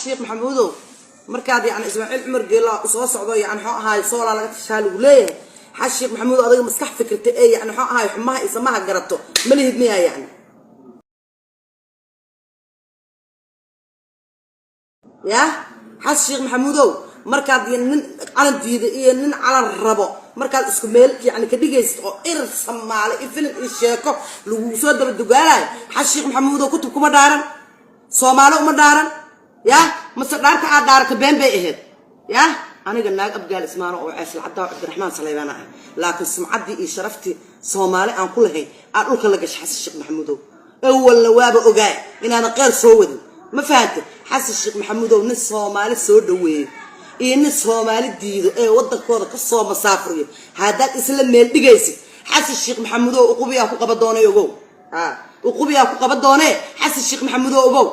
Sheekh Maxamuudow, markaad yani Ismaaciil Cumar Geela soo socdo, yani muxuu ahaay, soolaa laga tashaa lagu leeyahay. Xasan Sheekh Maxamuud, adiga maskax fikirta ee yani muxuu ahaay xumaha iyo samaha garato ma lihid miyaa? Yani ya Xasan Sheekh Maxamuudow, markaad nin calan diida iyo nin calan rabo markaad isku meel yani ka dhigaysid oo irir Samaale iyo filim iyo sheeko lagugu soo daba dugaalayo, Xasan Sheekh Maxamuudow, kutub kuma dhaaran, Soomaali uma dhaaran, ya mase dhaarta aad dhaarata been bay ahayd? Ya aniga naag Abgaal Ismaano oo Ceesal Cadaaw Cabdiraxmaan Saleybaan ah, laakiin sumcaddii iyo sharaftii Soomaali aan ku lahayn aad dhulka la gashay, Xasan Sheekh Maxamuudow. Awalna waaba ogaa inaadan qeyr soo wadin, ma fahante? Xasan Sheekh Maxamuudow, nin Soomaali soo dhaweeyo iyo nin Soomaali diido ee wadankooda kasoo masaafuriyo haddaad isla meel dhigaysid, Xasan Sheekh Maxamuudow, uqubiyaa ku qaba doonay, ogow. Uqubiyaa ku qaba doonee, Xasan Sheekh Maxamuudow, ogow.